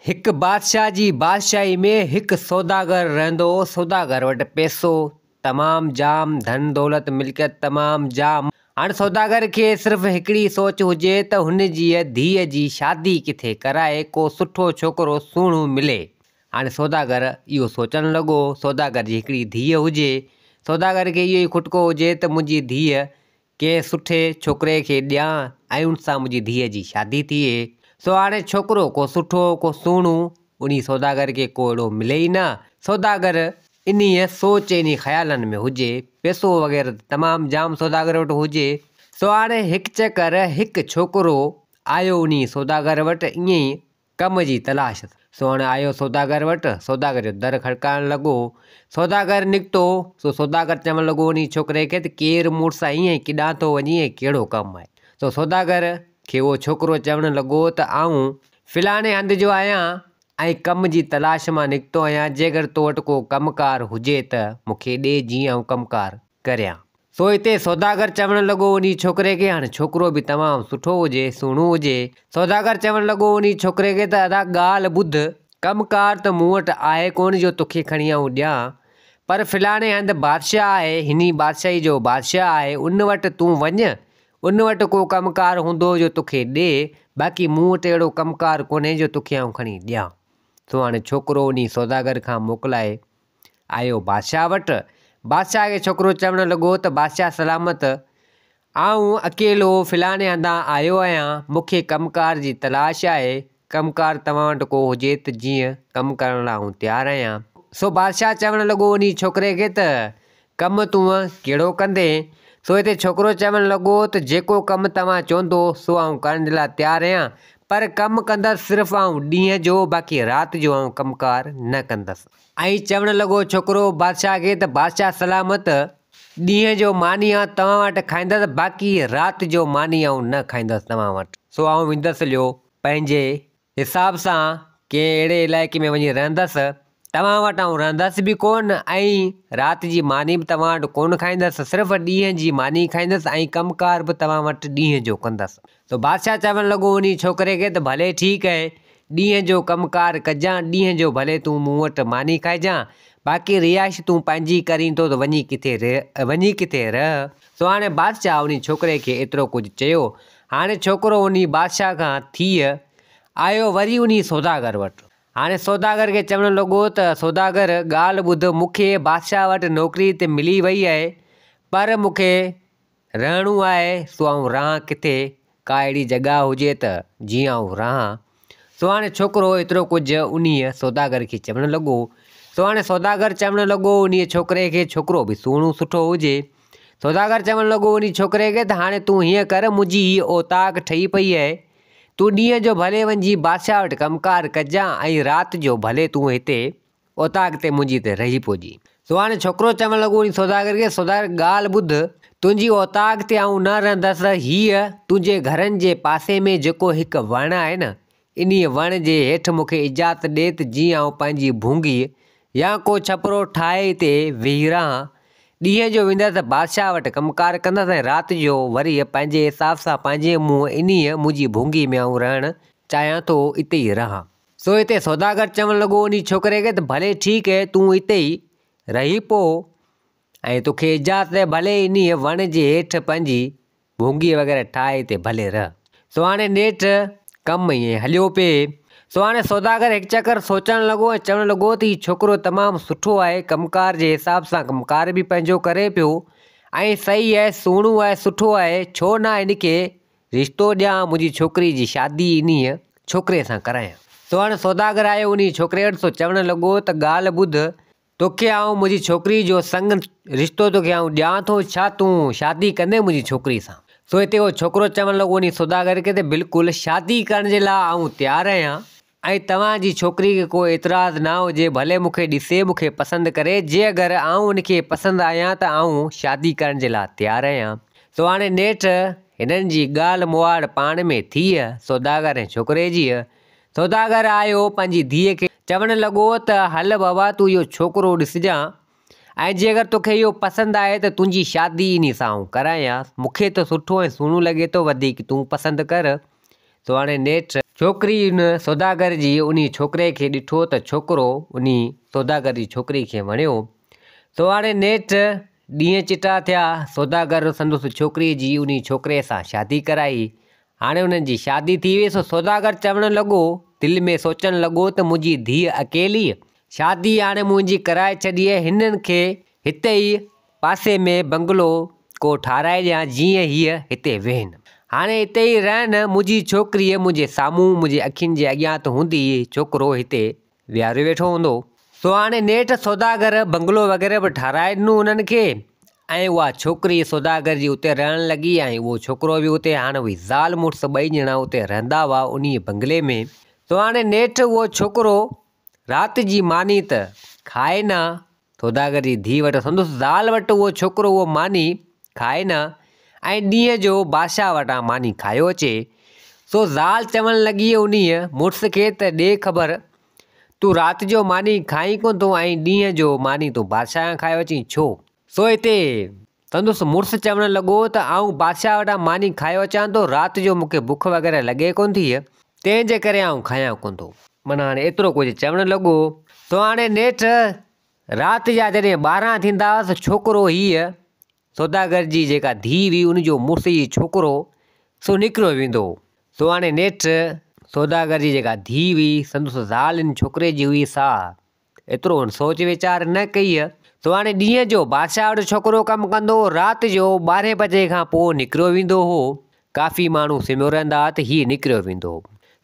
هڪ بادشاهه جي بادشاهي ۾ هڪ سوداگر رهندو هو. سوداگر وٽ پئسو تمام جام، ڌن دولت ملڪيت تمام جام. هاڻ سوداگر کي صرف هڪڙي سوچ هجي ته هن جي ڌيء جي شادي ڪٿي ڪرائي، ڪو سٺو ڇوڪرو سهڻو ملي. هاڻي سوداگر اهو سوچڻ لڳو. سوداگر جي هڪڙي ڌيء هجي. سوداگر کي اهو ئي کٽڪو هجي ته منهنجي ڌيء ڪنهن سٺي ڇوڪري کي ڏيان ۽ ان سان منهنجي ڌيء جي شادي ٿئي. سو هاڻي ڇوڪرو ڪو سٺو ڪو سهڻو انهي سوداگر کي ڪو اهڙو ملي ئي نه. سوداگر انهيء سوچ انهي خيالن ۾ هجي. پئسو وغيره ته تمام جام سوداگر وٽ هجي. سو هاڻي هڪ چڪر هڪ ڇوڪرو آيو انهي سوداگر وٽ ائين ئي ڪم جي تلاش سو هاڻي آيو سوداگر وٽ، سوداگر جو در کڙڪائڻ لڳو. سوداگر نڪتو، سو سوداگر چوڻ لڳو انهي ڇوڪري کي ته ڪير مڙس آهين ۽ ڪيڏانهن ٿو وڃين ۽ ڪهڙو ڪم آهي؟ سو سوداگر کي اهو ڇوڪرو چوڻ لڳو ته آئون فلاڻي هنڌ جو آهيان ۽ ڪم جي تلاش مان نڪتو آهيان، جيڪر تو وٽ ڪو ڪم ڪار هجي ته مون کي ڏي جيئن آئون ڪم ڪار ڪريان. سو اتي سوداگر چوڻ لڳو انهي ڇوڪري کي، هاڻي ڇوڪرو به تمام سٺو هجي، سهڻو هجي. سوداگر چوڻ لڳو انهي ڇوڪري کي ته ادا ڳالهه ٻڌ، ڪم ڪار ته مون وٽ آهي ڪونه جو توکي کڻي آئون ڏيان، پر فلاڻي هنڌ بادشاهه آهي، هني بادشاهي جو بادشاهه آهي، ان وٽ تون وڃ، ان وٽ ڪو ڪم ڪار هوندو جو توکي ڏي، باقي مون وٽ اهڙو ڪم ڪار ڪونهي جو توکي آئون کڻي ڏيان. سو هاڻي ڇوڪرو انهي سوداگر کان موڪلائي آيو بادشاهه وٽ. بادشاهه کي ڇوڪرو چوڻ لڳو ته بادشاهه سلامت، آئون اڪيلو فلاڻي هنڌان آيو آهيان، مون کي ڪم ڪار جي تلاش آهي، ڪم ڪار توهان وٽ ڪو هجي ته جيئن ڪم ڪرڻ لاء آئون تيار آهيان. سو بادشاهه چوڻ لڳو انهي ڇوڪري کي ته ڪم تون ڪهڙو ڪندين؟ سو هتي ڇوڪرو چوڻ لڳو ته جيڪو ڪم توهان چوندو سو آئون ڪرڻ جي لاء تيار آهيان، پر ڪم ڪندس صرف آئون ڏينهن جو، باقي رات جو آئون ڪم ڪار نه ڪندس. ۽ چوڻ لڳو ڇوڪرو بادشاهه کي ته بادشاهه سلامت، ڏينهن جو ماني آئون توهان وٽ کائيندس، باقي رات جو ماني آئون نه کائيندس توهان وٽ. سو آئون ويندس ليو پنهنجي حساب سان ڪنهن اهڙي علائقي ۾ وڃي رهندس، توهان وٽ آئون رهندس به ڪونه ۽ رات جي ماني به توهان وٽ ڪونه کائيندس، صرف ڏينهن جي ماني کائيندس ۽ ڪم ڪار به توهان وٽ ڏينهن جو ڪندس. سو بادشاهه چوڻ لڳو انهي ڇوڪري کي ته ڀلي ٺيڪ اهي، ڏينهن جو ڪم ڪار ڪجان، ڏينهن جو ڀلي تون مون وٽ ماني کائجان، باقي رهائش تون پنهنجي ڪرين ٿو ته وڃي ڪٿي وڃي ڪٿي رهه. سو هاڻي بادشاهه انهي ڇوڪري کي ايترو ڪجهه چيو. هاڻي ڇوڪرو انهي بادشاهه کان ٿي آيو وري انهي سوداگر وٽ. هاڻي سوداگر کي چوڻ لڳو ته سوداگر ڳالهه ٻڌ مون کي بادشاهه وٽ نوڪري ته ملي وئي آهي پر مون کي رهڻو آهي سو آئون رهان ڪٿي ڪا اهڙي جڳهه هجي ته جيئن آئون رهان. سو هاڻي ڇوڪرو ايترو ڪجهه انهيء سوداگر کي چوڻ لڳو. سو هاڻي سوداگر چوڻ لڳو انهيء ڇوڪري کي ڇوڪرو به سهڻو سٺو هجي. سوداگر چوڻ لڳو انهي ڇوڪري کي ته هاڻي تون هيئن ڪر منهنجي هيء اوطاق ٺهي پئي آهي، تون ڏينهن جو ڀلي وڃي بادشاهه وٽ ڪم ڪار ڪجان ۽ رات جو ڀلي تون هتي اوطاق تي منهنجي تي رهي پوجين. سو هاڻي ڇوڪرو چوڻ لڳو انهي سوداگر کي، سوداگر ڳالهه ٻڌ، تنهنجي اوطاق تي آئون نه رهندس، هيء تنهنجي گهرن جي پاسي ۾ جيڪو هڪ وڻ آهي نه، انهيء وڻ جي هيٺ مون کي اجازت ڏي ته جيئن آئون پنهنجي ڀونگي يا ڪو ڇپرو ٺاهي اتي ويهي رهان. ڏينهن جو ويندس ته بادشاهه وٽ ڪم ڪار ڪندس ۽ رات جو وري پنهنجي حساب سان پنهنجي منهن انهيء منهنجي ڀونگي ۾ آئون رهڻ چاهيان ٿو، اتي ئي رهان. سو اتي سوداگر چوڻ لڳو انهيء ڇوڪري کي ته ڀلي ٺيڪ اهي، تون اتي ئي رهي پو ۽ توکي اجازت اهي ڀلي انهيء وڻ جي هيٺ پنهنجي ڀونگي وغيره ٺاهي اتي ڀلي رهه. سو هاڻي نيٺ ڪم ائين هليو پئي. سو هاڻي سوداگر هڪ چڪر سوچڻ لڳو ۽ چوڻ لڳو ته هي ڇوڪرو تمام سٺو آهي، ڪم ڪار جي حساب سان ڪم ڪار به پنهنجو ڪري پيو ۽ صحيح آهي، سهڻو آهي، سٺو آهي، ڇو نه هن کي رشتو ڏيان، منهنجي ڇوڪري جي شادي انهيء ڇوڪري سان ڪرايان. سو هاڻي سوداگر آيو انهيء ڇوڪري وٽ، سو چوڻ لڳو ته ڳالهه ٻڌ، توکي آئون منهنجي ڇوڪري جو سڱ رشتو توکي آئون ڏيان ٿو، ڇا تون شادي ڪندين منهنجي ڇوڪري سان؟ سو هتي اهو ڇوڪرو چوڻ لڳو انهي سوداگر کي ته بلڪل شادي ڪرڻ جي لاء آئون تيار آهيان ۽ توهان جي ڇوڪري کي ڪو اعتراض نه هجي ڀلي مون کي ڏسي مون کي پسند ڪري جي اگر آئون ان کي پسند آهيان ته آئون شادي ڪرڻ جي لاء تيار آهيان. سو هاڻي نيٺ هنن جي ڳالهه مهاڙ پاڻ ۾ ٿي سوداگر ۽ ڇوڪري جي. سوداگر آيو پنهنجي ڌيء کي چوڻ لڳو ته هل بابا تون اهو ڇوڪرو ڏسجان ۽ جي اگر توکي اهو پسند آهي ته تنهنجي شادي انهي سان آئون ڪرايان مون کي ته سٺو ۽ سهڻو لڳي ٿو وڌيڪ تون پسند ڪر. سو هاڻي نيٺ ڇوڪري ان سوداگر جي انهي ڇوڪري کي ڏٺو ته ڇوڪرو انهي سوداگر جي ڇوڪري کي وڻيو. سو هاڻي نيٺ ڏينهن چٽا ٿيا. سوداگر سندس ڇوڪري جي انهي ڇوڪري سان شادي ڪرائي. هاڻي انهن جي شادي ٿي وئي سو سوداگر چوڻ لڳو، دل ۾ سوچڻ لڳو ته منهنجي ڌيء اڪيلي شادي هاڻي منهنجي ڪرائي ڇڏي هنن کي هتي ئي پاسي ۾ بنگلو ڪو ٺاهرائي ڏيان جيئن هيء هتي ويهن. هاڻي هتي ئي رهن. منهنجي ڇوڪريء منهنجي سامهون منهنجي اکين جي اڳيان ته هوندي ئي ڇوڪرو هتي ويهاريو ويٺو هوندو. سو هاڻي نيٺ سوداگر بنگلو وغيره به ٺاهرائي ڏنو انهن کي ۽ اها ڇوڪري سوداگر جي اتي رهڻ لڳي ۽ اهو ڇوڪرو به اتي هاڻي اهي زال مڙس ٻئي ڄڻا اتي رهندا هئا انهيء بنگلي ۾. سو هاڻي نيٺ اهو ڇوڪرو رات جي ماني ته کائي نه، سوداگر جي ڌيء وٽ سندس زال وٽ اهو ڇوڪرو اهو ماني کائي نه ۽ ڏينهن جو بادشاهه وٽان ماني کايو اچي. سو زال چوڻ لڳي انهيء مڙس کي ته ڏي خبر، تون رات جو ماني کائين ڪونه ٿو ۽ ڏينهن جو ماني تون بادشاهه کان کايو اچين ڇو؟ سو هتي سندس مڙس چوڻ لڳو ته آئون بادشاهه وٽان ماني کايو اچان ٿو، رات جو مون کي بک وغيره لڳي ڪونه ٿي، تنهن جي ڪري آئون کايان ڪونه ٿو. معنيٰ هاڻي ايترو ڪجهه چوڻ لڳو. سو هاڻي نيٺ رات جا جڏهن 12 ٿيندا هئس، ڇوڪرو هيء سوداگر جي جيڪا ڌيء هئي، ان جو مڙس هي ڇوڪرو سو نڪريو ويندو هو. سو هاڻي نيٺ سوداگر جي جيڪا ڌيء هئي، سندس زال ان ڇوڪري جي هئي، سا ايترو هن سوچ ويچار نه ڪئي. سو هاڻي ڏينهن جو بادشاهه وٽ ڇوڪرو ڪم ڪندو هو، رات جو ٻارهين بجي کان پوء نڪريو ويندو هو. ڪافي ماڻهو سمهيو رهندا هئا ته هيء نڪريو ويندو هو.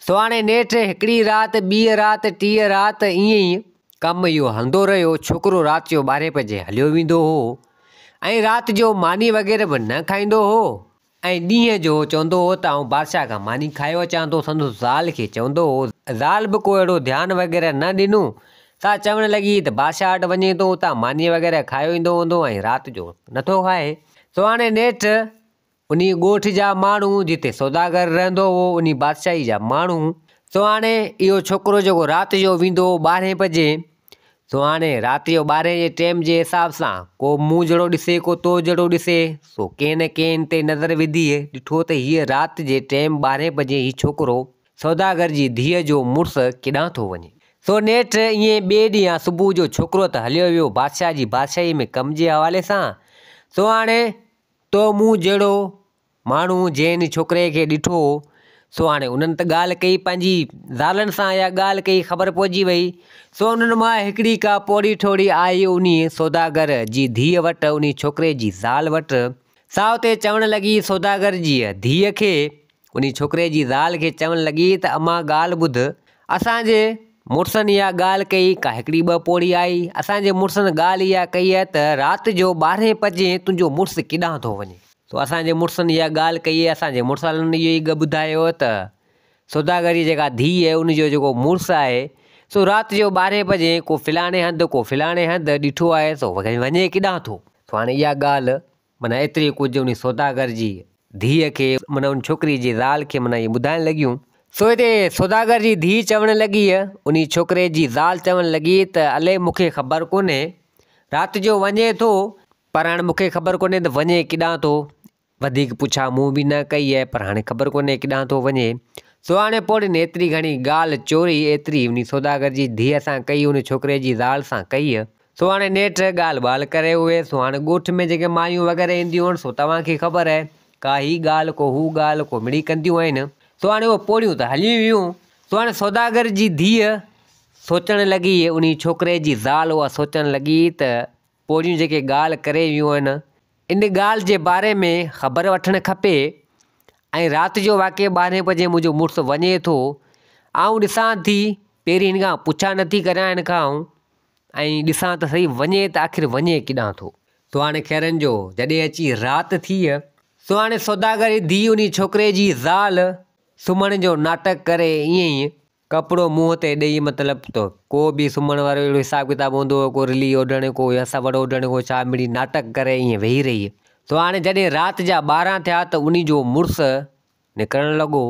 سو هاڻي نيٺ هڪڙي رات، ٻيء رات، ٽيء رات ائين ئي ڪم اهو هلندو رهيو. ڇوڪرو رات جو ٻارهين بجي هليو ويندو هو ۽ رات جو ماني وغيره به نه کائيندو هو. ۽ ڏينهن جو چوندو هو ته آئون بادشاهه کان ماني کايو اچان ٿو، سندس زال کي چوندو هو. زال به ڪو اهڙو ڌيان وغيره نه ڏنو، سا چوڻ لڳي ته بادشاهه وٽ وڃي ٿو، اتان ماني وغيره کايو ايندو هوندو ۽ رات جو نٿو کائي. سو هاڻي نيٺ انهي ڳوٺ جا ماڻهو جتي سوداگر رهندو هو، انهي بادشاهي جا ماڻهو، سو هاڻي اهو ڇوڪرو جيڪو رات جو ويندو هو ٻارهين بجي، سو هاڻي رات جو ٻارهين جي ٽيم جي حساب سان ڪو مون جهڙو ڏسي ڪو تو جهڙو ڏسي سو ڪنهن نه ڪنهن تي نظر وڌي ڏٺو ته هيء رات جي ٽيم ٻارهين بجي هي ڇوڪرو سوداگر جي ڌيء جو مڙس ڪيڏانهن ٿو وڃي. سو نيٺ ائين ٻئي ڏينهن صبح جو ڇوڪرو ته هليو ويو بادشاهه جي بادشاهيء ۾ ڪم جي حوالي سان. سو هاڻي تو مون جهڙو ماڻهو جنهن ان ڇوڪري کي ڏٺو هو، سو هاڻي انهن ته ڳالهه ڪئي پنهنجي زالن سان اها ڳالهه ڪئي خبر پئجي وئي، سو انهن مان هڪڙي ڪا پوڙهي ٺوڙهي آئي انهي سوداگر جي ڌيء وٽ انهي ڇوڪري جي زال وٽ، سا اتي چوڻ لڳي سوداگر جي ڌيء کي انهي ڇوڪري جي زال کي چوڻ لڳي ته امان ڳالهه ٻڌ، اسان جي مڙسن اها ڳالهه ڪئي، ڪا هڪڙي ٻه پوڙهي آئي، اسان جي مڙسن ڳالهه اها ڪئي آهي ته رات جو ٻارهين بجي تنهنجو مڙس ڪيڏانهن ٿو وڃي؟ سو اسان جي مڙسن اها ڳالهه ڪئي، اسان جي مڙسالن اهو ئي ٻڌايو ته سوداگر جي جيڪا ڌيء آهي ان جو جيڪو مڙس آهي سو رات جو ٻارهين بجي ڪو فلاڻي هنڌ ڪو فلاڻي هنڌ ڏٺو آهي سو وڃي ڪيڏانهن ٿو؟ سو هاڻي اها ڳالهه معنيٰ ايتري ڪجهه ان سوداگر جي ڌيء کي معنيٰ ان ڇوڪري جي زال کي معنيٰ ائين ٻڌائڻ لڳيون. سو هتي سوداگر جي ڌيء چوڻ لڳي، انهي ڇوڪري جي زال چوڻ لڳي ته الائي مون کي خبر ڪونهي رات جو وڃي ٿو پر هاڻي مون کي خبر ڪونهي ته وڃي ڪيڏانهن ٿو. وڌيڪ پڇا مون به نه ڪئي آهي پر هاڻي خبر ڪونهي ڪيڏانهن ٿو وڃي. سو هاڻي پوڙهين ايتري گهڻي ڳالهه چوري ايتري انهي سوداگر جي ڌيء سان ڪئي ان ڇوڪري جي زال سان ڪئي. سو هاڻي نيٺ ڳالهه ٻالهه ڪري اهي سو هاڻي ڳوٺ ۾ جيڪي مايون وغيره اينديون آهن سو توهان کي خبر آهي ڪا هي ڳالهه ڪو هو ڳالهه ڪو مڙئي ڪنديون آهن. سو هاڻي اهي پوڙهيون ته هليون ويون. سو هاڻي سوداگر جي ڌيء سوچڻ لڳي انهي ڇوڪري جي زال اها سوچڻ لڳي ته پوڙهيون جيڪي ڳالهه ڪري ويون آهن، ان ڳالهه جي باري ۾ خبر وٺڻ کپي ۽ رات جو واقعي ٻارهين بجي منهنجو مڙس وڃي ٿو، آئون ڏسان ٿي، پهرين هن کان پڇا نه ٿي ڪريان هن کان آئون ۽ ڏسان ته سهي وڃي ته آخر وڃي ڪيڏانهن ٿو. سو هاڻي خيرن جو جڏهن اچي رات ٿي، سو هاڻي سوداگر جي ڌيء انهي ڇوڪري جي زال سمهڻ جو ناٽڪ ڪري ائين ئي ڪپڙو منهن تي ڏيئي مطلب ته ڪو به سمهڻ وارو اهڙو حساب ڪتاب هوندو هو ڪو رلي اوڍڻ ڪو يا سوڙ اوڍڻ ڪو ڇا مڙئي ناٽڪ ڪري ائين ويهي رهي. سو هاڻي جڏهن رات جا 12 ٿيا ته انهي جو مڙس نڪرڻ لڳو.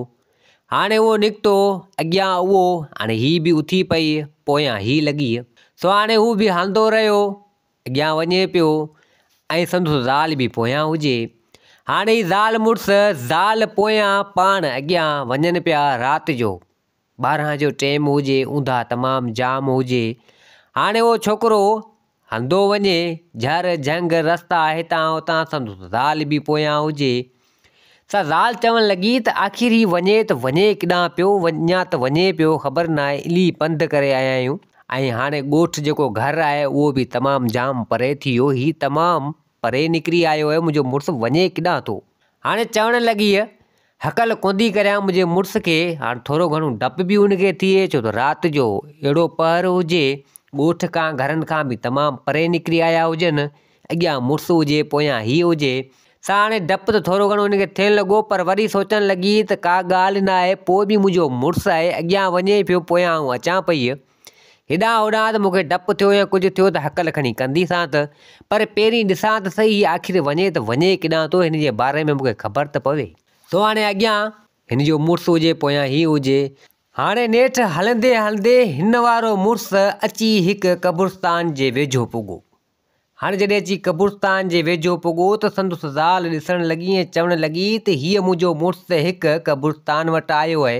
هاڻي اهو نڪتو اڳيان اهو هاڻي هي به اٿي پئي پويان هي لڳي. سو هاڻي هو به هلندو رهيو اڳيان وڃي پيو ۽ سندس زال به پويان هجي. هاڻي هي زال مڙس زال پويان پاڻ اڳيان وڃن پيا رات جو. 12 جو ٽيم هجي، اونداهه تمام جام هجي. هاڻي اهو ڇوڪرو هلندو وڃي، جهر جهنگ رستا هتان هتان سندس زال به پويان هجي. سا زال چوڻ لڳي ته آخر هي وڃي ته وڃي ڪيڏانهن پيو، اڃا ته وڃي پيو، خبر ناهي الي پنڌ ڪري آيا آهيون ۽ هاڻي ڳوٺ جيڪو گهر آهي اهو به تمام جام پري ٿي ويو، هي تمام پري نڪري آيو آهي، منهنجو مڙس وڃي ڪيڏانهن ٿو؟ هاڻي چوڻ لڳي، هڪل ڪوندي ڪريان منهنجي مڙس کي، هاڻ ٿورو گهڻو ڊپ به هن کي ٿئي، ڇو ته رات جو اهڙو پهر هجي، ڳوٺ کان گهرن کان به تمام پري نڪري آيا هجن، اڳيان مڙس هجي پويان هي هجي، سا هاڻي ڊپ ته ٿورو گهڻو هن کي ٿيڻ لڳو، پر وري سوچڻ لڳي ته ڪا ڳالهه نه آهي، پوء به منهنجو مڙس آهي، اڳيان وڃي پيو پويان آئون اچان پئي. هيڏانهن هوڏانهن ته مون کي ڊپ ٿيو يا ڪجهه ٿيو ته هڪل کڻي ڪنديسانس، پر پهرين ڏسان ته سهي هي آخر وڃي ته وڃي ڪيڏانهن ٿو، هن جي باري ۾ مون کي خبر ته پوي. سو هاڻي اڳيان هن جو مڙس هجي پويان هي هجي. هاڻي نيٺ هلندي هلندي هن وارو مڙس اچي هڪ قبرستان جي ويجهو پڳو. هاڻي جڏهن اچي قبرستان جي ويجهو پڳو ته سندس زال ڏسڻ لڳي ۽ چوڻ لڳي ته هيء منهنجو مڙس ته هڪ قبرستان وٽ آيو آهي.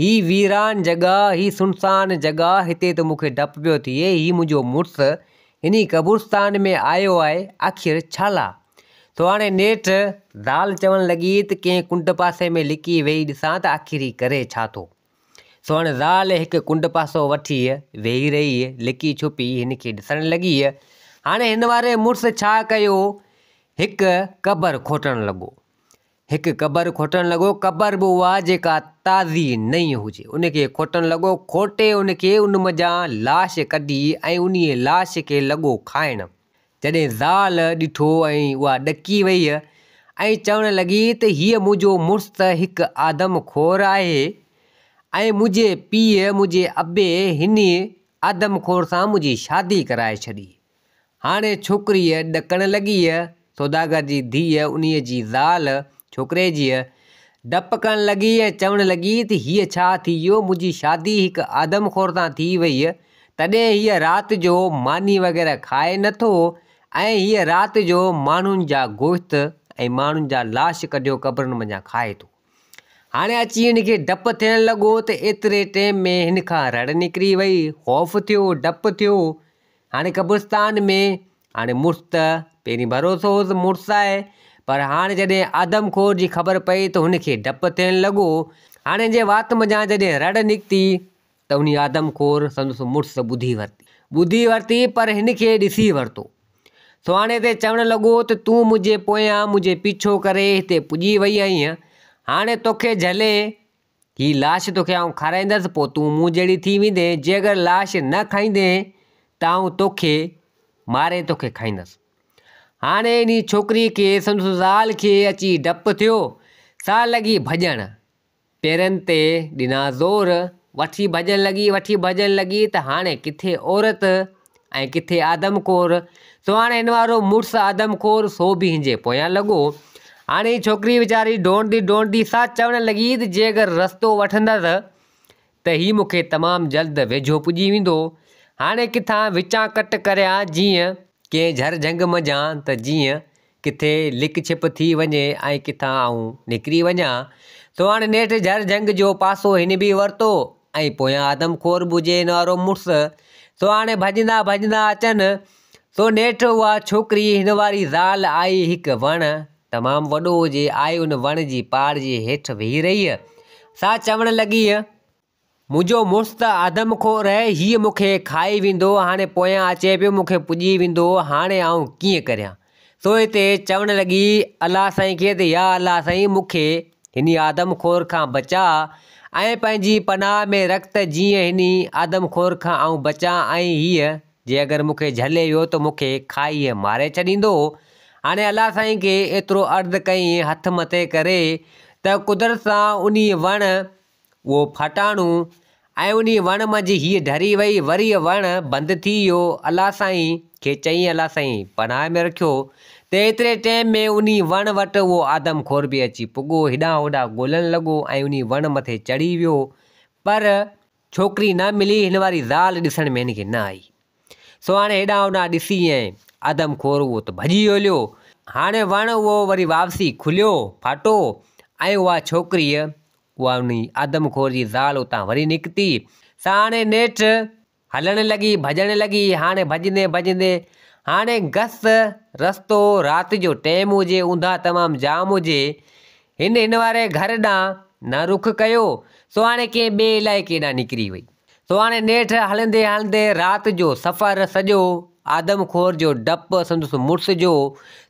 هي ويران جڳهه، هي سنسان جڳهه، هتي ته مون کي ڊپ پيو ٿئي، هي منهنجو مڙس انهي قبرستان ۾ آيو آهي، آخر ڇا لاء؟ سو هاڻي نيٺ زال چوڻ لڳي ته ڪنهن ڪنڊ پاسي ۾ لڪي ويهي ڏسان ته آخر هي ڪري ڇا ٿو؟ سو هاڻي زال هڪ ڪنڊ پاسو وٺي ويهي رهي، لڪي ڇپي هن کي ڏسڻ لڳي. هاڻي هن واري مڙس ڇا ڪيو، هڪ قبر کوٽڻ لڳو. هڪ قبر کوٽڻ لڳو، قبر به اها جيڪا تازي نئين هجي، ان کي کوٽڻ لڳو، کوٽي ان کي ان منجهان لاش ڪڍي ۽ انهيء لاش کي لڳو کائڻ. جڏهن زال ڏٺو ۽ اها ڏڪي ويئي ۽ چوڻ لڳي ته هيء منهنجو مڙس ته هڪ آدم خور آهي ۽ منهنجي پيء منهنجي ابي هن آدم خور سان منهنجي شادي ڪرائي ڇڏي. هاڻي ڇوڪريء ڏڪڻ لڳي. سوداگر جي ڌيء انهيء جي زال، ڇوڪري جي، ڊپ ڪرڻ لڳي ۽ چوڻ لڳي ته هيء ڇا ٿي ويو، منهنجي شادي هڪ آدم خور سان ٿي ويئي، تڏهن هيء رات جو ماني وغيره کائي نه ٿو ۽ هيء رات جو ماڻهن جا گوشت ۽ ماڻهن جا لاش ڪڍيو قبرن منجهان کائي ٿو. هاڻي اچي هن کي ڊپ ٿيڻ لڳو ته ايتري ٽيم ۾ هن کان رڙ نڪري وئي، خوف ٿيو، ڊپ ٿيو. هاڻي قبرستان ۾ هاڻي مڙس ته پهرين ڀروسو هوس مڙس آهي پر هاڻي جڏهن آدم خور جي خبر پئي ته هن کي ڊپ ٿيڻ لڳو. هاڻي هن جي وات منجهان جڏهن رڙ نڪتي ته انهي آدم خور سندس مڙس ٻڌي ورتي. ٻڌي ورتي پر هن کي ڏسي ورتو. سو هاڻي هتي چوڻ لڳو ته تون منهنجي پويان منهنجي پيڇو ڪري هتي پڄي وئي آهين، هاڻي توکي جهلي هي لاش توکي آئون کارائيندس پوء تون مون جهڙي ٿي ويندين، جي اگر لاش نه کائيندين ته آئون توکي ماري توکي کائيندس. هاڻي انهي ڇوڪري کي سندس زال کي اچي ڊپ ٿيو، سا لڳي ڀڄڻ. پيرن تي ڏنا زور، وٺي ڀڄڻ لڳي، وٺي ڀڄڻ لڳي ته هاڻي ڪٿي عورت ۽ ڪٿي آدم خور، سو هاڻي هن وارو مڙس آدم خور سو به هن جي پويان لڳو. هاڻي هي ڇوڪري ويچاري ڊوڙندي ڊوڙندي سا چوڻ لڳي ته جي اگر رستو وٺندس ته هي مون کي تمام جلد ويجهو پڄي ويندو، هاڻي ڪٿان وچان ڪٽ ڪريان جيئن ڪنهن جهر جهنگ منجهان ته جيئن ڪٿي لڪ ڇپ ٿي وڃي ۽ ڪٿان آئون نڪري وڃان. سو هاڻي نيٺ جهر جهنگ جو پاسو هن به ورتو ۽ پويان آدم خور به هجي هن وارو مڙس. سو هاڻي ڀڄندا ڀڄندا اچن. سو نيٺ اها ڇوڪري هن واري زال آئي هڪ وڻ تمام وڏو هجي آئي ان وڻ جي پاڙ جي هيٺ ويهي رهي. سا چوڻ لڳي. منهنجو مڙس ته آدم خور آهي، هيء مون کي کائي ويندو، هاڻي پويان اچي پيو، مون کي پڄي ويندو، هاڻي آئون ڪيئن ڪريان؟ سو هتي چوڻ لڳي الله سائين کي ته يا الله سائين مون کي هني آدم خور کان بچاء ۽ پنهنجي پناهه ۾ رک ته جيئن هني آدم خور کان آئون بچان ۽ هيء جي اگر مون کي جهلي ويو ته مون کي کائي ماري ڇڏيندو. هاڻي الله سائين کي ايترو عرض ڪيائين هٿ مٿي ڪري ته قدرت سان انهي وڻ اهو ڦاٽاڻو ۽ انهي وڻ منجهه هيء ڍري وئي، وري وڻ بند ٿي ويو، الله سائين کي چئين الله سائين پناهه ۾ رکيو ته ايتري ٽيم ۾ انهي وڻ وٽ اهو آدم خور به اچي پڳو، هيڏانهن هوڏانهن ڳولڻ لڳو ۽ انهي وڻ مٿي چڙهي ويو، پر ڇوڪري نه ملي، هن واري زال ڏسڻ ۾ هن کي نه آئي. سو هاڻي هيڏانهن هوڏانهن ڏسي ۽ آدم خور اهو ته ڀڄي هليو. هاڻي وڻ اهو وري واپسي کليو، ڦاٽو ۽ اها ڇوڪريء اها انهي آدم خور جي زال اتان وري نڪتي. سا هاڻي نيٺ هلڻ لڳي، ڀڄڻ لڳي، هاڻي ڀڄندي ڀڄندي هاڻي گس رستو رات جو ٽيم هجي، اونداهه تمام جام هجي، هن هن واري گهر ڏانهن نه رخ ڪيو، سو هاڻي ڪنهن ٻئي علائقي ڏانهن نڪري وئي. سو هاڻي نيٺ هلندي هلندي رات جو سفر سڄو آدم خور جو ڊپ سندس مڙس جو،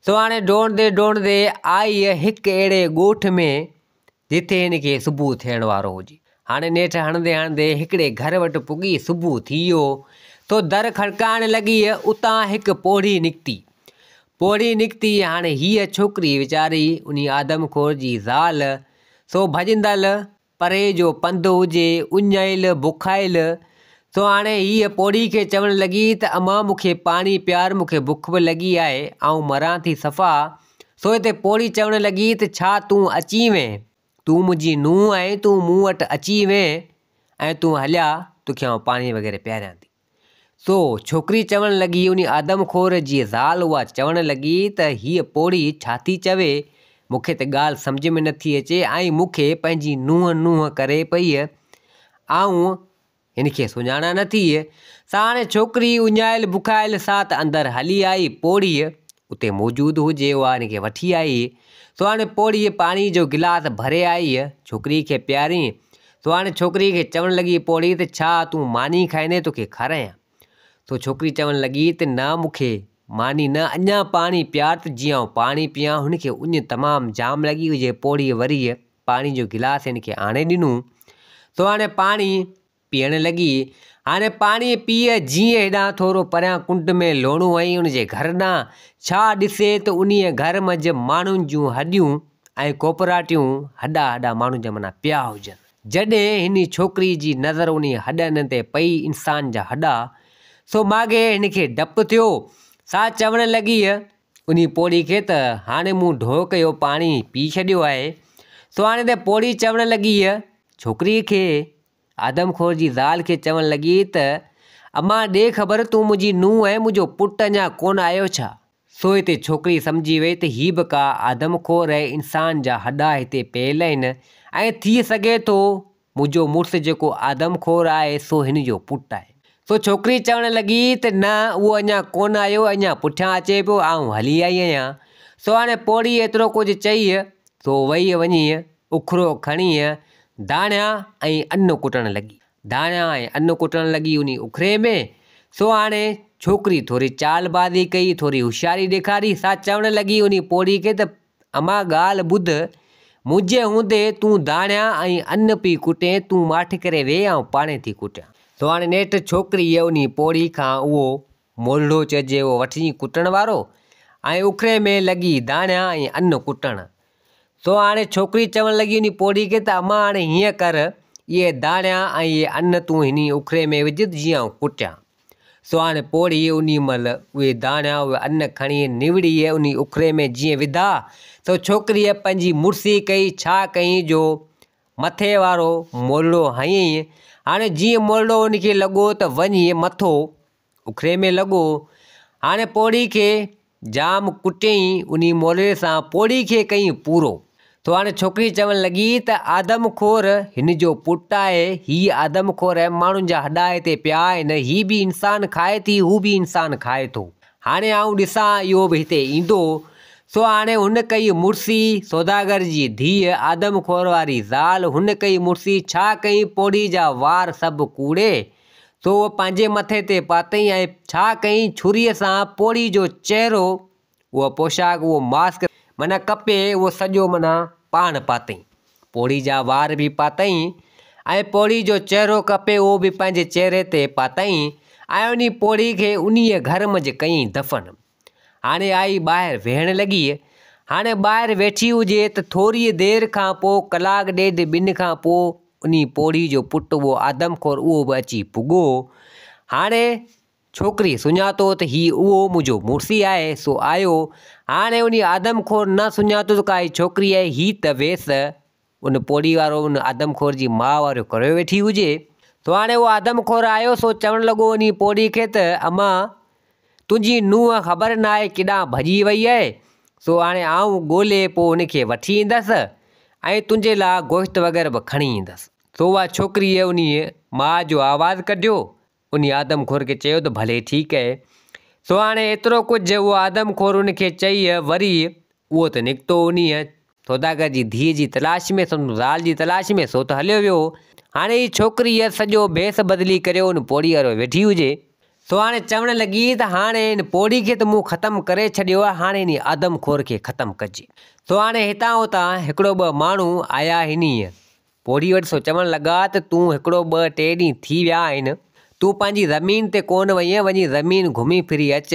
سو هاڻي ڊوڙندي ڊوڙندي آئي هڪ اهڙي ڳوٺ ۾ جتي هن کي صبح ٿيڻ وارو هجي. هاڻي نيٺ هڻندي هڻندي هڪڙي گهر وٽ پڳي صبح ٿي ويو. سو در کڙڪائڻ لڳي. اتان هڪ پوڙهي نڪتي. پوڙهي نڪتي هاڻي هيء ڇوڪري ويچاري انهي آدم خور جي زال سو ڀڄندل پري جو پنڌ هجي، اڃايل بکايل. سو هاڻي هيء پوڙهي کي چوڻ لڳي ته امان مون کي پاڻي پيار مون کي بک به لڳي آهي آئون مران ٿي صفا. سو هتي پوڙهي چوڻ لڳي ته ڇا تون اچين وين؟ تون منهنجي نونهن آهين، تون مون وٽ اچين وين ۽ تون هليا، توکي آئون پاڻي وغيره پياريان ٿي. سو ڇوڪري چوڻ لڳي، انهي آدم خور جي زال اها چوڻ لڳي ته هيء پوڙهي ڇا ٿي چوي، مون کي ته ڳالهه سمجهه ۾ نٿي اچي ۽ مون کي پنهنجي نونهن نونهن ڪري پئي، آئون هن کي سڃاڻان نه ٿي. سا هاڻي ڇوڪري اڃايل بکايل سا ته اندر هلي آئي. پوڙهيء اتي موجود هجي اها هن کي وٺي آئي. سو هاڻي پوڙهيء پاڻي جو گلاس ڀري آئي. ڇوڪري کي پيارين. سو هاڻي ڇوڪري کي چوڻ لڳي پوڙهي ته ڇا تون ماني کائيندين توکي کارايان. سو ڇوڪري چوڻ لڳي ته نه مون کي ماني نه اڃا پاڻي پيار ته جيئن آئون پاڻي پيان. هن کي اڃ تمام جام لڳي هجي. پوڙهيء وري پاڻي جو گلاس هن کي آڻي ڏنو. سو هاڻي پاڻي پيئڻ لڳي. هاڻي پاڻي پيء جيئن هيڏانهن ٿورو پريان ڪنڊ ۾ لوڻو هنئي ان جي گهر ڏانهن. ڇا ڏسي ته انهيء گهر منجهه ماڻهن جون هڏيون ۽ ڪوپراٽيون هڏا هڏا ماڻهن جا معنيٰ پيا هجن. جڏهن هن ڇوڪري جي نظر انهيء هڏن تي پئي، انسان جا هڏا، سو ماڳهين هن کي ڊپ ٿيو. سا چوڻ لڳي. انهي پوڙهي کي ته هاڻي مون ڍو ڪيو پاڻي پي ڇڏيو آهي. سو هاڻي ته پوڙهي چوڻ لڳي ڇوڪريء کي، آدم خور جي زال کي چوڻ لڳي ته امان ڏي خبر تون منهنجي نونهن آهين منهنجو پٽ اڃا ڪونه آيو ڇا؟ سو هتي ڇوڪري سمجهي وئي ته هي به ڪا آدم خور آهي انسان جا هڏا هتي پيل آهن ۽ ٿي سگهي ٿو منهنجو مڙس جيڪو آدم خور آهي سو هن جو پٽ آهي. سو ڇوڪري چوڻ لڳي ته نه اهو اڃا ڪونه آيو اڃا پٺيان اچي پيو آئون هلي آئي آهيان. سو هاڻي پوڙهي ايترو ڪجهه چئي سو وئي وڃي اکرو کڻي داڻيا ۽ ان ڪٽڻ لڳي. داڻيا ۽ ان ڪٽڻ لڳي انهي اکري ۾. سو هاڻي ڇوڪري ٿوري چال بازي ڪئي ٿوري هوشياري ڏيکاري سا چوڻ لڳي انهي پوڙهي کي ته اما ڳالهه ٻڌ، منهنجي هوندي تون داڻيا ۽ ان پئي ڪٽين، تون ماٺ ڪري ويهه آئون پاڻهي ٿي ڪٽيان. سو هاڻي نيٺ ڇوڪريء انهي پوڙهي کان اهو مولڙو چئجي اهو وٺي ڪٽڻ وارو ۽ اکري ۾ لڳي داڻيا ۽ ان ڪٽڻ. سو هاڻي ڇوڪري چوڻ لڳي انهي پوڙهي کي ته اما هاڻي هيئن ڪر، اهي داڻيا ۽ اهي ان تون هني اکري ۾ وجهه ته جيئن آئون ڪٽيان. سو هاڻي پوڙهيء انهيء مهل اهي داڻا، اهي ان کڻي نوڙيء انهي اکري ۾ جيئن وڌا، سو ڇوڪريء پنهنجي مڙسي ڪئي، ڇا ڪيائين جو مٿي وارو مولڙو هنيائين. هاڻي جيئن مولڙو ان کي لڳو ته وڃي مٿو اکري ۾ لڳو. هاڻي پوڙهي کي جام ڪٽيائين انهي مولڙي سان پوڙهي کي ڪيائين پورو. سو هاڻي ڇوڪري چوڻ لڳي ته آدم خور هن جو پٽ آهي، هي آدم خور آهي، ماڻهن جا هڏا هتي پيا آهن، هي به انسان کائي ٿي، هو به انسان کائي ٿو. هاڻي آئون ڏسان اهو به هتي ايندو. سو هاڻي هن ڪئي مڙسي، سوداگر جي ڌيء، آدم خور واري زال، هن ڪئي مڙسي، ڇا ڪيائين پوڙهي جا وار سڀ ڪوڙي، سو اهو پنهنجي مٿي تي پاتائين ۽ ڇا ڪيائين ڇريء سان پوڙهي جو چهرو، اها پوشاڪ، اهو ماسڪ معنيٰ ڪپي اهو سڄو معنيٰ پاڻ پاتائين. پوڙهي جا وار به پاتائين ۽ پوڙهي جو چهرو ڪپي اهو به پنهنجي چهري تي پاتائين ۽ انهي پوڙهي کي انهيء گهر منجهه ڪيائين دفن. هاڻي آئي ٻاهر ويهڻ لڳي. هاڻي ٻاهر ويٺي هجي ته ٿوريء دير کان پوء ڪلاڪ ڏيڍ ٻن کان پوء انهي پوڙهي جو پٽ اهو آدم خور اهو به اچي پڳو. هاڻي ڇوڪري سڃاتو ته هي اهو منهنجو مڙسي آهي سو آيو. هاڻي انهي آدم خور نه سڃاتو ته ڪا هي ڇوڪري آهي هي ته ويس ان پوڙهي وارو ان آدم خور جي ماء وارو ڪريو ويٺي هجي. سو هاڻي اهو آدم خور آيو سو چوڻ لڳو انهي پوڙهي کي ته اما تنهنجي نونهن خبر ناهي ڪيڏانهن ڀڄي وئي آهي سو هاڻي آئون ڳولي پوء ان کي وٺي ايندس. ۽ تنهنجي لاء گوشت وغيره به کڻي ايندس. سو اها ڇوڪريء انهيء ماء جو آواز ڪڍيو. انهيء آدم خور کي چيو ته ڀلي ٺيڪ اهي. سو هاڻي ايترو ڪجهه اهو آدم خور ان کي چئي وري اهو ته نڪتو انهيء سوداگر جي ڌيء جي تلاش ۾، سندس زال جي تلاش ۾، سو ته هليو ويو. هاڻي هيء ڇوڪريء سڄو ڀيس بدلي ڪريو ان پوڙهي وارو ويٺي هجي. سو هاڻي چوڻ لڳي ته هاڻي هن پوڙهي کي ته مون ختم ڪري ڇڏيو آهي، هاڻي انهيء آدم خور کي ختم ڪجي. سو هاڻي هتان هتان هڪڙو ٻه ماڻهو آيا انهيء پوڙهي وٽ، سو چوڻ لڳا ته تون هڪڙو ٻه ٽي ڏينهن ٿي ويا آهن، تون پنهنجي زمين تي ڪونه وئين، وڃي زمين گهمي ڦري اچ.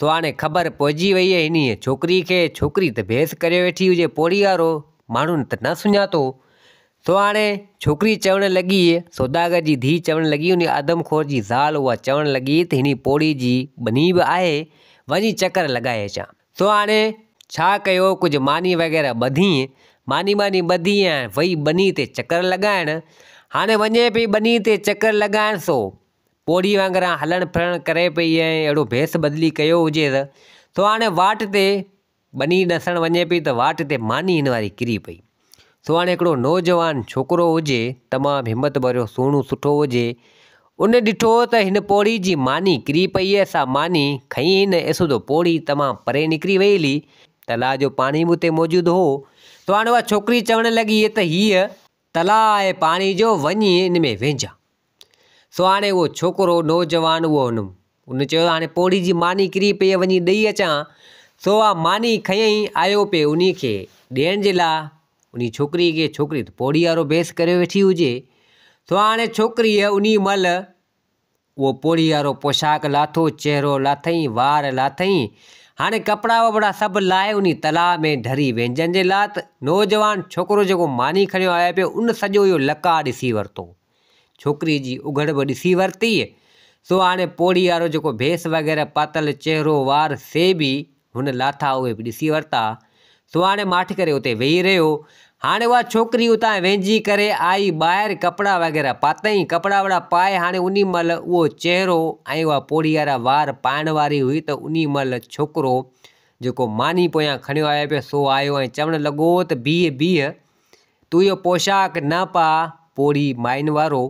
سو هاڻي خبر پئجي وئي انهيء ڇوڪري کي، ڇوڪري ته ڀيس ڪريو ويٺي هجي، پوڙهي وارو ماڻهن ته نه سڃاتو. سو هاڻي ڇوڪري چوڻ لڳي، سوداگر جي ڌيء چوڻ لڳي، انهي آدم خور جي زال اها چوڻ لڳي ته هني پوڙهي جي ٻني به آهي، وڃي چڪر لڳائي اچان. سو هاڻي ڇا ڪيو، ڪجهه ماني وغيره ٻڌي، ماني ٻاني ٻڌي ۽ وئي ٻني تي چڪر لڳائڻ. هاڻي وڃي پئي ٻني تي چڪر لڳائڻ سو پوڙهي وانگران هلڻ ڦرڻ ڪري پئي ۽ اهڙو ڀيس بدلي ڪيو هجيس. سو هاڻي واٽ تي ٻني ڏسڻ وڃي پئي ته واٽ تي ماني هن واري ڪري پئي. سو هاڻي هڪڙو نوجوان ڇوڪرو هجي، تمام همت ڀريو سهڻو سٺو هجي. ان ڏٺو ته هن پوڙهي جي ماني ڪري پئي آهي، سا ماني کنئي هن ۽ سڌو پوڙهي تمام پري نڪري وئي هلي. تلاء جو پاڻي به اتي موجود هو. سو هاڻي اها ڇوڪري چوڻ لڳي ته هيء تلاء آهي پاڻي جو، وڃي ان ۾ وينجهان. سو هاڻي اهو ڇوڪرو نوجوان اهو هن ان چيو هاڻي پوڙهي جي ماني ڪري پئي وڃي ڏئي اچان. سو اها ماني کنيائين آيو پئي انهي کي ڏيڻ جي لاء انهي ڇوڪري کي. ڇوڪري ته پوڙهي وارو ڀيس ڪريو ويٺي هجي. سو هاڻي ڇوڪريء انهي مهل اهو پوڙهي وارو پوشاڪ لاٿو، چهرو لاٿئين، وار لاٿئين، هاڻي ڪپڙا وپڙا سڀ لاهي انهي تلاء ۾ ڍري وينجهن جي لاء ته نوجوان ڇوڪرو جيڪو ماني کڻيو آيو پئي ان سڄو اهو لقاء ڏسي ورتو. ڇوڪري جي اگهڙ به ڏسي ورتي. سو هاڻي پوڙهي وارو جيڪو ڀيس وغيره پاتل چهرو وار سي به هن لاٿا اهي به ڏسي ورتا. سو هاڻي ماٺ ڪري اتي ويهي رهيو. هاڻي اها ڇوڪري اتان وهنجي ڪري آئي ٻاهر ڪپڙا وغيره پاتائين. ڪپڙا وپڙا پائي هاڻي انهي مهل اهو چهرو ۽ اها پوڙهي وارا وار پائڻ واري هئي ته انهي مهل ڇوڪرو جيڪو ماني پويان کڻيو آيو پئي سو آيو ۽ چوڻ لڳو ته بيهه بيهه تون اهو پوشاڪ نه پاء پوڙهي ماين وارو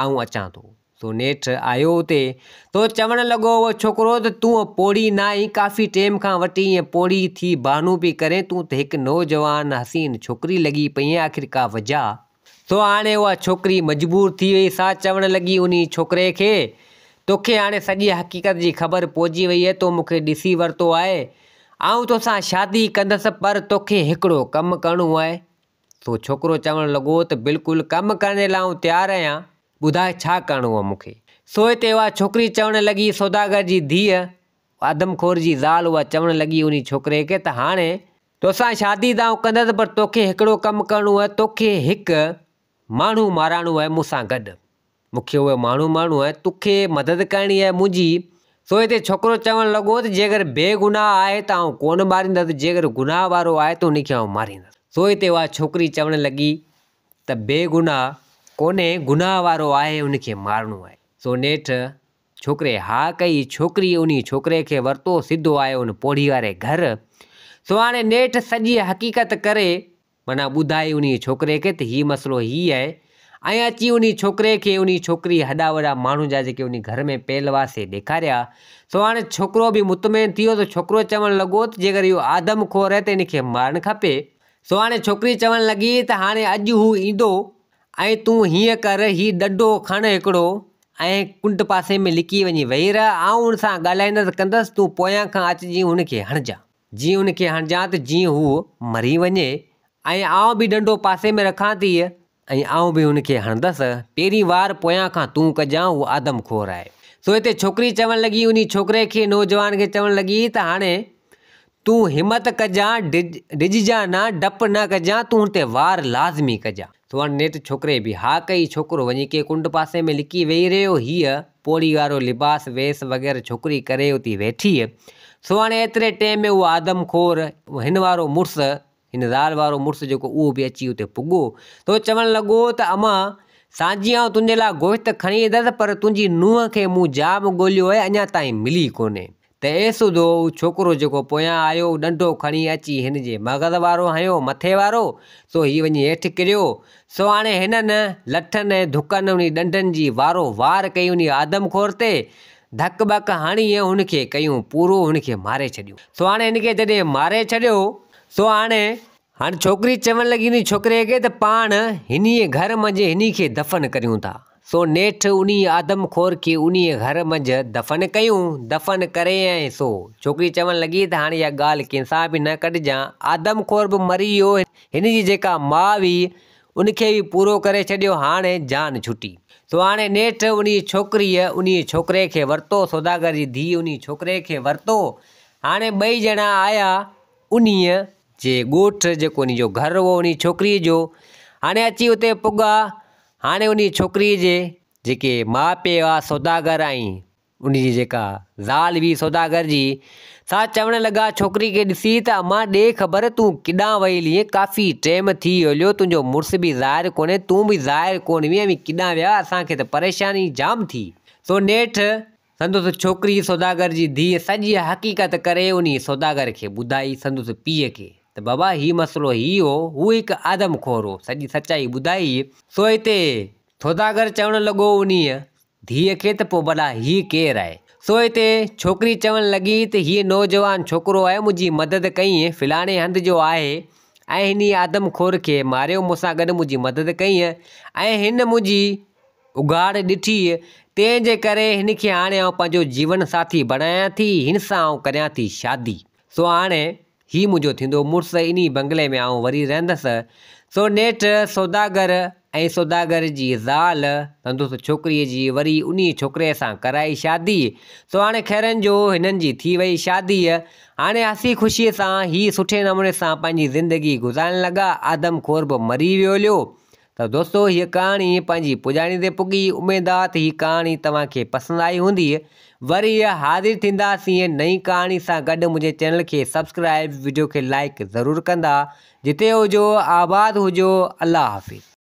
آئون اچان ٿو. سو نيٺ آيو اتي. سو چوڻ لڳو اهو ڇوڪرو ته تون پوڙهي ناهين، ڪافي ٽيم کان وٺي ائين پوڙهي ٿي بهانو پئي ڪرين، تون ته هڪ نوجوان حسين ڇوڪري لڳي پئين، آخر ڪا وجهه؟ سو هاڻي اها ڇوڪري مجبور ٿي وئي، سا چوڻ لڳي انهي ڇوڪري کي، توکي هاڻي سڄي حقيقت جي خبر پئجي وئي آهي، تو مون کي ڏسي ورتو آهي، آئون توسان شادي ڪندس، پر توکي هڪڙو ڪم ڪرڻو آهي. سو ڇوڪرو چوڻ لڳو ته بلڪل ڪم ڪرڻ جي لاء آئون تيار آهيان، ٻڌاء ڇا ڪرڻو آهي مون کي؟ سو هتي اها ڇوڪري چوڻ لڳي سوداگر جي ڌيء آدم خور جي زال اها چوڻ لڳي انهي ڇوڪري کي ته هاڻي توسان شادي ته آئون ڪندس پر توکي هڪڙو ڪم ڪرڻو آهي توکي هڪ ماڻهو مارائڻو آهي مون سان گڏ. مون کي اهو ماڻهو مارڻو آهي، توکي مدد ڪرڻي آهي منهنجي. سو هتي ڇوڪرو چوڻ لڳو ته جيڪر بي گناهه آهي ته آئون ڪونه ماريندس، جيڪر گناهه وارو آهي ته ان کي آئون ماريندس. سو هتي اها ڇوڪري چوڻ لڳي ته بي گناهه ڪونهي، گناهه وارو آهي ان کي مارڻو آهي. سو نيٺ ڇوڪري ها ڪئي، ڇوڪري انهي ڇوڪري کي ورتو، سڌو آيو ان پوڙهي واري گهر. سو هاڻي نيٺ سڄي حقيقت ڪري معنيٰ ٻڌائي انهيء ڇوڪري کي ته هي مسئلو هي آهي ۽ اچي انهي ڇوڪري کي انهي ڇوڪري هڏا وڏا ماڻهن جا جيڪي انهي گهر ۾ پيل هئا سي ڏيکاريا. سو هاڻي ڇوڪرو به مطمئن ٿي ويو ته ڇوڪرو چوڻ لڳو ته جيڪر اهو آدم خور آهي ته ان کي مارڻ کپي. سو هاڻي ڇوڪري چوڻ لڳي ته هاڻي اڄ هو ايندو ۽ تون هيئن ڪر هي ڏنڊو کڻ هڪڙو ۽ ڪنڊ پاسي ۾ لڪي وڃي ويهي رهه آئون ان سان ڳالهائيندس ڪندس تون پويان کان اچ جيئن هن کي هڻجان. جيئن ان کي هڻجان ته جيئن هو مري وڃي ۽ آئون به ڏنڊو پاسي ۾ رکان ٿي ۽ آئون به هن کي هڻندس، پهرين وار پويان کان تون ڪجان، هو آدم خور آهي. سو هتي ڇوڪري چوڻ لڳي، انهي ڇوڪري کي، نوجوان کي چوڻ لڳي ته هاڻي تون همت ڪجان، ڊڄجان نه، ڊپ نه ڪجان، تون هن تي وار لازمي ڪجان. سو هاڻي نيٺ ڇوڪري به ها ڪئي، ڇوڪرو وڃي ڪنهن ڪنڊ پاسي ۾ لڪي ويهي رهيو، هيء پوڙهي وارو لباس ويس وغيره ڇوڪري ڪري اتي ويٺي. سو هاڻي ايتري ٽيم ۾ اهو آدم خور، هن وارو مڙس، هن زال وارو مڙس جيڪو اهو به اچي اتي پڳو. ته چوڻ لڳو ته امان، سانجهي آئون تنهنجي لاء گوشت کڻي ايندس پر تنهنجي نونهن کي مون جام ڳوليو آهي اڃا تائين ملي ڪونهي. ته اي سڌو اهو ڇوڪرو جيڪو پويان آيو اهو ڏنڊو کڻي اچي هن جي مغز وارو هنيو مٿي وارو سو هي وڃي هيٺ ڪريو. سو هاڻي هنن لٺن ۽ ڌڪن انهي ڏنڊن جي وارو وار ڪئي انهي آدم خور تي ڌڪ ٻڪ هڻي هن کي ڪيون پورو هن کي ماري ڇڏيو. سو هاڻي هن کي جڏهن ماري ڇڏيو سو هاڻي. هاڻي ڇوڪري چوڻ لڳي انهي ڇوڪري کي ته پاڻ هنيء گهر منجهه هني کي دفن ڪريون ٿا. سو نيٺ انهيء آدم خور کي انهيء گهر منجهه دفن ڪيون. دفن ڪري ۽ سو ڇوڪري چوڻ لڳي ته هاڻي اها ڳالهه ڪنهن سان به نه ڪڍجان. آدم خور به مري ويو، هن جي جيڪا ماء هئي، ان کي به پورو ڪري ڇڏيو، هاڻي جان ڇٽي. سو هاڻي نيٺ انهيء ڇوڪريء انهيء ڇوڪري کي ورتو، سوداگر جي ڌيء انهيء ڇوڪري کي ورتو. هاڻي ٻئي ڄڻا آيا انهيء جي ڳوٺ، جيڪو انهيء جو گهر هو انهيء ڇوڪريء جو. هاڻي اچي اتي پڳا. هاڻي انهيء ڇوڪريء جي جيڪي ماء پيء هئا سوداگر ۽ ان جي جيڪا زال هئي سوداگر جي، سا چوڻ لڳا ڇوڪري کي ڏسي ته امان ڏي خبر تون ڪيڏانهن وئي هلين ڪافي ٽيم ٿي هليو تنهنجو مڙس به ظاهر ڪونهي تون به ظاهر ڪونه هئين اوهين ڪيڏانهن ويا اسان کي ته پريشاني جام ٿي سو نيٺ سندس ڇوڪري سوداگر جي ڌيء سڄي حقيقت ڪري انهي سوداگر کي ٻڌائي سندس پيء کي ته بابا هي مسئلو هي هو، هو هڪ آدم خور هو، سڄي سچائي ٻڌائي. سو هتي سوداگر چوڻ لڳو انهيء ڌيء کي ته پوء ڀلا هيء ڪير آهي؟ سو هتي ڇوڪري چوڻ لڳي ته هيء نوجوان ڇوڪرو آهي، منهنجي مدد ڪئين، فلاڻي هنڌ جو آهي ۽ هن ئي آدم خور کي ماريو، مون سان گڏ منهنجي مدد ڪئين ۽ هن منهنجي اگهاڙ ڏٺي، تنهن جي ڪري هن کي هاڻي آئون پنهنجو جيون ساٿي بڻايان ٿي، هن سان آئون ڪريان ٿي شادي. سو هاڻي هي منهنجو ٿيندو مڙس، انهي بنگلي ۾ آئون وري رهندس. سو نيٺ سوداگر ۽ سوداگر جي زال سندس ڇوڪريء جي وري انهي ڇوڪري سان ڪرائي شادي. سو هاڻي خيرن جو هنن جي ٿي وئي شادي. هاڻي هسي خوشيء سان هي سٺي نموني سان پنهنجي زندگي گذارڻ لڳا. آدم خور به مري ويو هليو. ته دوستو هيء ڪهاڻي پنهنجي پڄاڻي تي پڳي، اميد آ ته هي ڪهاڻي توهان کي پسند آئي هوندي. وري حاضر ٿينداسين نئين ڪهاڻي سان گڏ منهنجي چينل کي سبسڪرائب وڊيو کي لائيڪ ضرور ڪندا. جتي هجو آباد هجو الله حافظ.